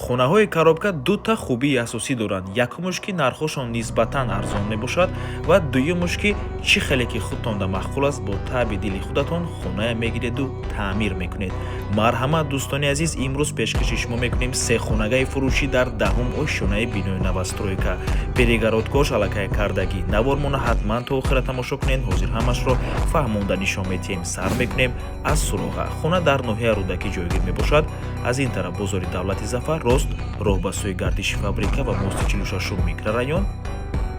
Хонаҳои коробка дута хубии асосӣ доранд: якумуш, ки нархҳошон нисбатан арзон мебошад, ва дуюмуш, ки чӣ хеле ки худтонда маъқул аст, бо таъби дили худатон хонае мегиреду таъмир мекунед. Марҳамат, дӯстони азиз, имрӯз пешкаши шумо мекунем сехонагаи фурӯшӣ дар 10-ум ошёнаи бинои новостройка. Перегородкош аллакай кардагӣ. Навормона ҳатман то охира тамошо кунед, ҳозир ҳамашро фаҳмонда нишон медиҳем. Сар мекунем аз суроға. Хона дар ноҳияи Рӯдакӣ ҷойгир мебошад. Аз ин тараф бозори Давлати Зафар, рост роҳ ба сӯи гардиши фабрика ва мости 46-ум микрорайон,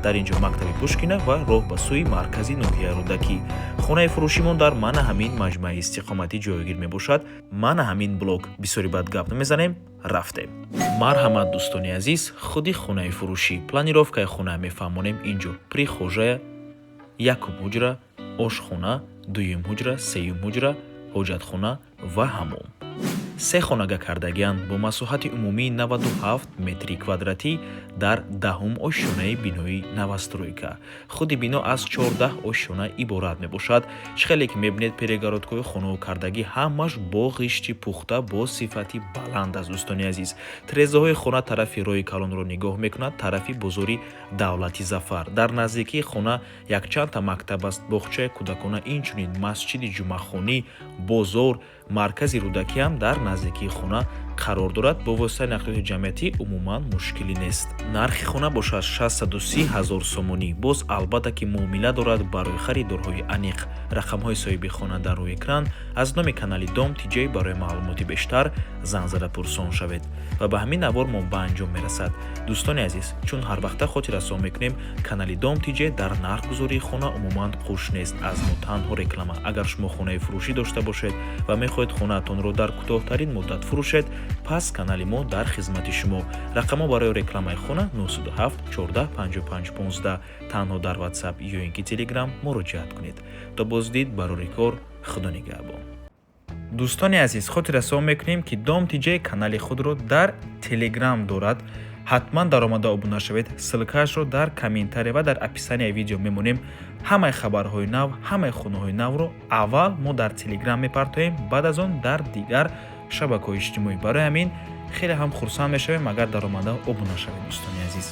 дар ин ҷо мактаби Пушкина ва роҳ ба сӯи маркази ноҳияи Рӯдакӣ. Хонаи фурӯшимон дар мана ҳамин маҷмӯаи истиқоматӣ ҷойгир мебошад, мана ҳамин блок. Бисёри бад гап намезанем, рафтем. Марҳамат, дӯстони азиз, худи хонаи фурӯшӣ. Планировкаи хона мефаҳмонем. Инҷо прихожая, якум ҳуҷра, ошхона, дуюм ҳуҷра, сеюм ҳуҷра, ҳоҷатхона ва ҳамом. Се хонага кардагианд бо масоҳати умумии 97 метри квадратӣ дар 10-ум ошёнаи бинои новостройка. Худи бино аз 14 ошёна иборат мебошад. Чӣ хеле ки мебинед, перегородкаҳои хонао кардагӣ ҳамаш бо ғишти пухта, бо сифати баланд аст. Дӯстони азиз, трезаҳои хона тарафи роҳи калонро нигоҳ мекунад, тарафи бозори Давлати Зафар. Дар наздикии хона якчандта мактаб аст, боғчаи кӯдакона, инчунин масҷиди ҷумъахонӣ, бозор, маркази Рӯдакӣ ҳам дар наздикии хона қарор дорад. Бо воситаи нақлиёти ҷамъиятӣ умуман мушкилӣ нест. Нархи хона бошад 630 ҳазор сомонӣ. Боз, албатта, ки муомила дорад. Барои харидорҳои аниқ рақамҳои соҳиби хона дар рӯи экран. Аз номи канали Дом Тиҷей барои маълумоти бештар занг зада пурсон шавед. Ва ба ҳамин навор мо ба анҷом мерасад. Дӯстони азиз, чун ҳар вақта хотиррасон мекунем, канали Дом Тиҷей дар нархгузории хона умуман қуш нест. Аз мо танҳо реклама. Агар шумо хонаи фурӯшӣ дошта бошед ва мехоҳед хонаатонро дар кӯтоҳтарин муддат фурӯшед, пас канали мо дар хизмати шумо. Рақамҳо барои рекламаи хона: 907 14 55 15. Танҳо дар WhatsApp ё ин ки Telegram муроҷиат кунед. То боздид, барори кор, Худо нигаҳбон. Дӯстони азиз, хотиррасон мекунем, ки Дом Тиҷей канали худро дар Телеграм дорад. Ҳатман даромада обуна шавед. Ссылкаашро дар комментария ва дар описанияи видео мемонем. Ҳамаи хабарҳои нав, ҳамаи хонаҳои навро аввал мо дар Телеграм мепартоем, баъд аз он дар дигар шабакаҳои иҷтимоӣ. Барои ҳамин хеле ҳам хурсанд мешавем, агар даромада обуна шавед, дӯстони азиз.